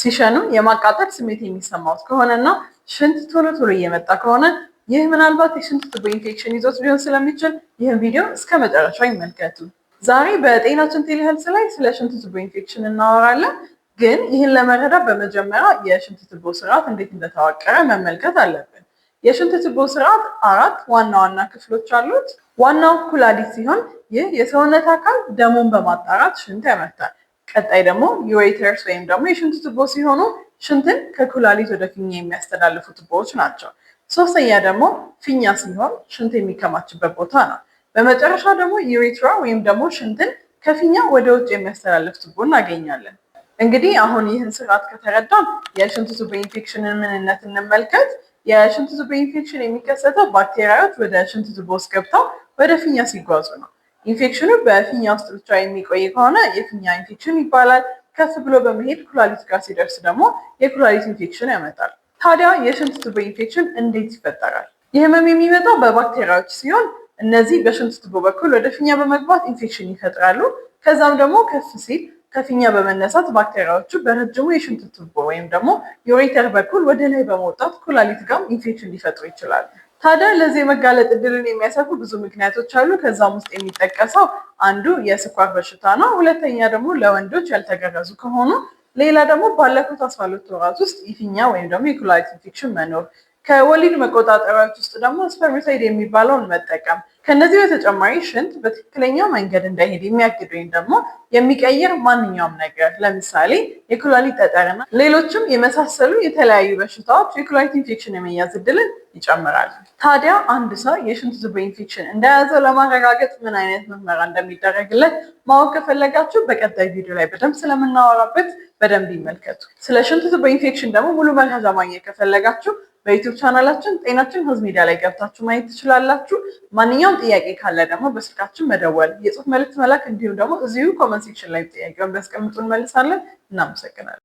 ሲሸኑ የማቃጠል ስሜት የሚሰማዎት ከሆነና ሽንት ቶሎ ቶሎ እየመጣ ከሆነ ይህ ምናልባት የሽንት ቱቦ ኢንፌክሽን ይዞት ሊሆን ስለሚችል ይህን ቪዲዮ እስከ መጨረሻው ይመልከቱ። ዛሬ በጤናችን ቴሌሄልዝ ላይ ስለ ሽንት ቱቦ ኢንፌክሽን እናወራለን። ግን ይህን ለመረዳት በመጀመሪያ የሽንት ቱቦ ስርዓት እንዴት እንደተዋቀረ መመልከት አለብን። የሽንት ቱቦ ስርዓት አራት ዋና ዋና ክፍሎች አሉት። ዋናው ኩላሊት ሲሆን ይህ የሰውነት አካል ደሙን በማጣራት ሽንት ያመርታል። ቀጣይ ደግሞ ureters ወይም ደግሞ የሽንት ቱቦ ሲሆኑ ሽንትን ከኩላሊት ወደ ፊኛ የሚያስተላልፉ ቱቦዎች ናቸው። ሶስተኛ ደግሞ ፊኛ ሲሆን ሽንት የሚከማችበት ቦታ ነው። በመጨረሻ ደግሞ urethra ወይም ደግሞ ሽንትን ከፊኛ ወደ ውጭ የሚያስተላልፍ ቱቦ እናገኛለን። እንግዲህ አሁን ይህን ስርዓት ከተረዳን የሽንት ቱቦ ኢንፌክሽንን ምንነት እንመልከት። የሽንት ቱቦ ኢንፌክሽን የሚከሰተው ባክቴሪያዎች ወደ ሽንት ቱቦ ውስጥ ገብተው ወደ ፊኛ ሲጓዙ ነው። ኢንፌክሽኑ በፊኛ ውስጥ ብቻ የሚቆይ ከሆነ የፊኛ ኢንፌክሽን ይባላል። ከፍ ብሎ በመሄድ ኩላሊት ጋር ሲደርስ ደግሞ የኩላሊት ኢንፌክሽን ያመጣል። ታዲያ የሽንት ቱቦ ኢንፌክሽን እንዴት ይፈጠራል? ይህ ህመም የሚመጣው በባክቴሪያዎች ሲሆን እነዚህ በሽንት ቱቦ በኩል ወደ ፊኛ በመግባት ኢንፌክሽን ይፈጥራሉ። ከዛም ደግሞ ከፍ ሲል ከፊኛ በመነሳት ባክቴሪያዎቹ በረጅሙ የሽንት ቱቦ ወይም ደግሞ ureter በኩል ወደ ላይ በመውጣት ኩላሊት ጋር ኢንፌክሽን ሊፈጥሩ ይችላሉ። ታዲያ ለዚህ የመጋለጥ እድልን የሚያሰፉ ብዙ ምክንያቶች አሉ። ከዛም ውስጥ የሚጠቀሰው አንዱ የስኳር በሽታ ነው። ሁለተኛ ደግሞ ለወንዶች ያልተገረዙ ከሆኑ፣ ሌላ ደግሞ ባለፉት 12 ወራት ውስጥ የፊኛ ወይም ደግሞ የኩላሊት ኢንፌክሽን መኖር፣ ከወሊድ መቆጣጠሪያዎች ውስጥ ደግሞ spermicide የሚባለውን መጠቀም። ከነዚህ በተጨማሪ ሽንት በትክክለኛው መንገድ እንዳይሄድ የሚያግድ ወይም ደግሞ የሚቀይር ማንኛውም ነገር፣ ለምሳሌ የኩላሊት ጠጠርና ሌሎችም የመሳሰሉ የተለያዩ በሽታዎች የኩላሊት ኢንፌክሽን የመያዝ እድልን ይጨምራል። ታዲያ አንድ ሰው የሽንት ቱቦ ኢንፌክሽን እንደያዘው ለማረጋገጥ ምን አይነት ምርመራ እንደሚደረግለት ማወቅ ከፈለጋችሁ በቀጣይ ቪዲዮ ላይ በደንብ ስለምናወራበት በደንብ ይመልከቱ። ስለ ሽንት ቱቦ ኢንፌክሽን ደግሞ ሙሉ መረጃ ማግኘት ከፈለጋችሁ በዩቲዩብ ቻናላችን ጤናችን ሄልዝ ሚዲያ ላይ ገብታችሁ ማየት ትችላላችሁ። ማንኛውም ጥያቄ ካለ ደግሞ በስልካችን መደወል፣ የጽሁፍ መልእክት መላክ እንዲሁም ደግሞ እዚሁ comment section ላይ ጥያቄውን ቢያስቀምጡ እንመልሳለን። እናመሰግናለን።